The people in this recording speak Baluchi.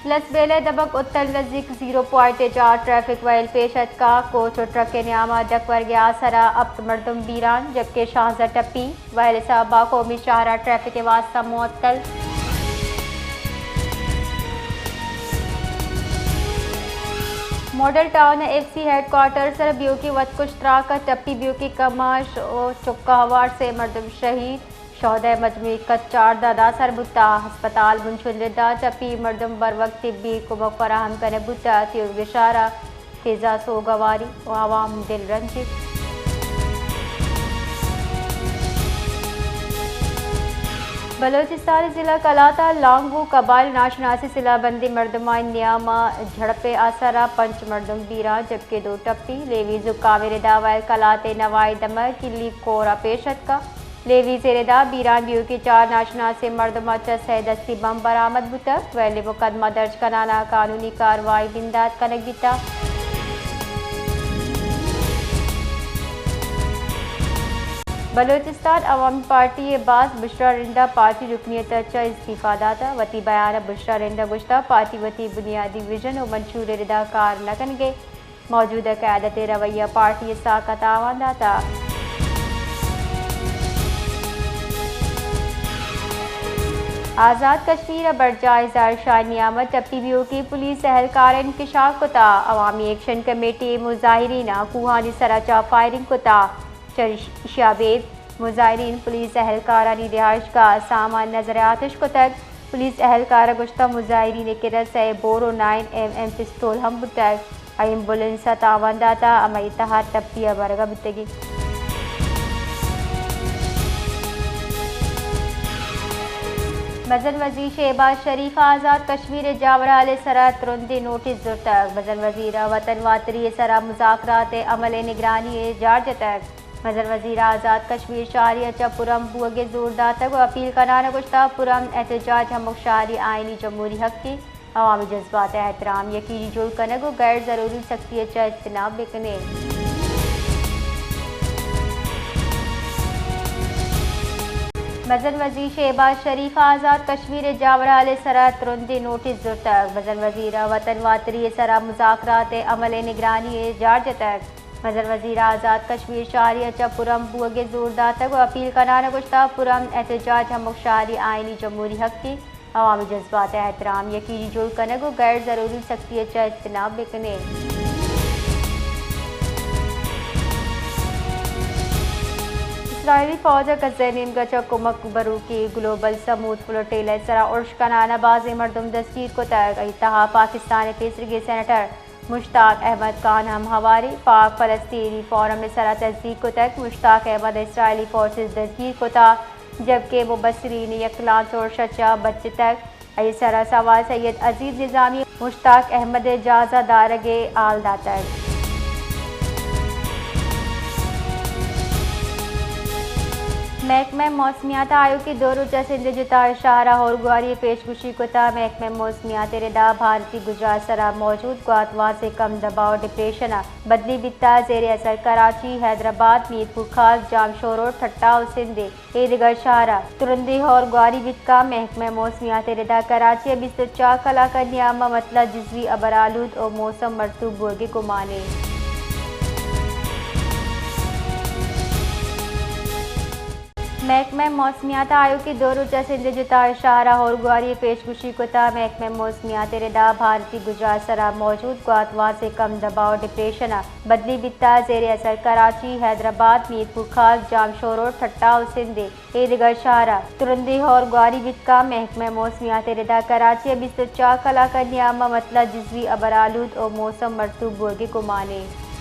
لسبیلہ دبگ اتل نزیک زیرو پوائنٹ ء چار ٹریفک ویل پیش اتکا، کوچ و ٹرک ء نیاما ڈکورگ ء آسرا ہپت مردم بیران جبکہ شانزدہ ٹپی۔ ویل ء سببا قومی شاہراہ ٹریفک ء واسطہ معطل۔ ماڈل ٹاؤن ء ایف سی ہیڈ کوارٹر سر بیوکی وتکش تراک ء ٹپی بیوکی کماش و چکا ہوار سے مردم شہید۔ شہدائے مجموعی کچ چاردہ دا سر بوتا۔ ہسپتال بنشون ردا ٹپی مردم بروک طبی کمک فراہم کنگ بوتا۔ تیوگشارا فضا سوگواری و عوام دل رنجی۔ بلوچستان ضلع کلاتا لانگو قبائل ناشناسی سلاہ بندی مردمانی نیاما جھڑپ آسرا پنچ مردم بیران جبکہ دو ٹپی۔ لیوی زکام ردا ویل کلات نوائی دمگ کی لیف کورا پیش اتکا۔ لیویز ء ردا بیران بیوکی چار ناشناسیں مردماں چہ سئے دستی بمب برآمد بوتگ، ویل ء مقدمہ درج کنان ء قانونی کاروائی بندات کنگ بیتگ۔ بلوچستان عوامی پارٹی ء باسک بشرا رندا پارٹی رکنیت ء چہ استعفی داتگ۔ وتی بیان ء بشرا رندا گوشتگ پارٹی وتی بنیادی وژن و منشور ء ردا کار نہ کنگ ء موجودہ قیادت ء رویہ پارٹی ء ساک ء تاوان داتگ۔ آزاد کشمیر ء برجاہ اظہار شاہ نیام ء ٹپی بیوکی پولیس اہلکار ء انکشاف کتگ۔ عوامی ایکشن کمیٹی ء مظاہرین ء کوہانی سرا چہ فائرنگ کتگ۔ چریشی ء ابید مظاہرین پولیس اہلکارانی رہائشگاہ ء سامان نظر ء آتش کتگ۔ پولیس اہلکار ء گوشتگ مظاہرین ء کرا سئے بور و نائن ایم ایم پستول ہم بوتگ۔ آئی ایمبولینس ء تاوان داتگ، ہمائی تہا ٹپی ء برگ ء بوتگی۔ مزن وزیر شہباز شریف ء آزاد کشمیر ء جاورحال ء سرا ترندیں نوٹس زرتگ۔ مزن وزیر ء وطن واتری ء سرا مذاکرات ء عمل ء نگرانی ء جار جتگ۔ مزن وزیر ء آزاد کشمیر شاری ء چہ پرامن بوگ ء زور داتگ و اپیل کنان ء گوشتگ پرامن احتجاج ہمک شاری آئینی جمہوری حقے، عوامی جذبات ء احترام یقینی جوڑ کنگ و غیر ضروری سختی ء چہ اجتناب بہ کنیں۔ مزن وزیر شہباز شریف ء آزاد کشمیر ء جاورحال ء سرا ترندیں نوٹس زرتگ۔ مزن وزیر ء وطن واتری ء سرا مذاکرات ء عمل ء نگرانی ء جار جتگ۔ مزن وزیر ء آزاد کشمیر شاری ء چہ پرامن بوگ ء زور داتگ و اپیل کنان ء گوشتگ پرامن احتجاج ہمک شاری آئینی جمہوری حقے، عوامی جذبات ء احترام یقینی جوڑ کنگ و غیر ضروری سختی ء چہ اجتناب بہ کنیں۔ اسرائیلی فوج ء غزہ ء نیمگ ء چہ کمک بروکی گلوبل سمود فلوٹیلہ ء سرا ارش کنان ء بازیں مردم دستگیر کتگ۔ ای تہا پاکستان ء پیسریگیں سینیٹر مشتاق احمد خان ہم ہواری۔ پاک فلسطینی فورم ء سرا تصدیق کتگ مشتاق احمد ء اسرائیلی فورسز دزگیر کتا، جبکہ مبصرین یک لانچ ارش ء چہ بچتگ۔ ای سرا سوار سید عزیز نظامی مشتاق احمد ء جہاز ء دارگ ء ہال داتگ۔ محکمہ موسمیات ء آیوکیں دو روچ ء سندھ ء جتا شہر ء ہورگواری ء پیشگوشی کتا۔ محکمہ موسمیات ء ردا بھارتی گجرات سرا موجود گوات وازیں کم دباؤ ڈپریشن ء بدلی بیتا۔ زیر اثر کراچی، حیدرآباد، میرپور خاص، جامشورو، ٹھٹہ و سندھ ء اے دگہ شہر ء ترندیں ہور گواری بیت کن۔ محکمہ موسمیات ء ردا کراچی ء بیست و چار کلاک ء نیام ء مطلع جزوی ابر آلود و موسم مرطوب بوگ ء گمان انت۔ محکمہ موسمیات ء آیوکیں دو روچ ء سندھ ء جتا شہر ء ہور گواری ء پیش گوشی کتا۔ محکمہ موسمیات ء ردا بھارتی گجرات سرا موجود گوات وازیں کم دباؤ ڈپریشن ء بدلی بیتا۔ زیر اثر کراچی، حیدرآباد، میرپور خاص، جامشورو، ٹھٹہ و سندھ ء اے دگہ شہر ء ترندیں ہور گواری بیت کن۔ محکمہ موسمیات ء ردا کراچی ء بیست و چار کلاک ء نیام ء مطلع جزوی ابر آلود و موسم مرطوب بوگ ء گمان انت۔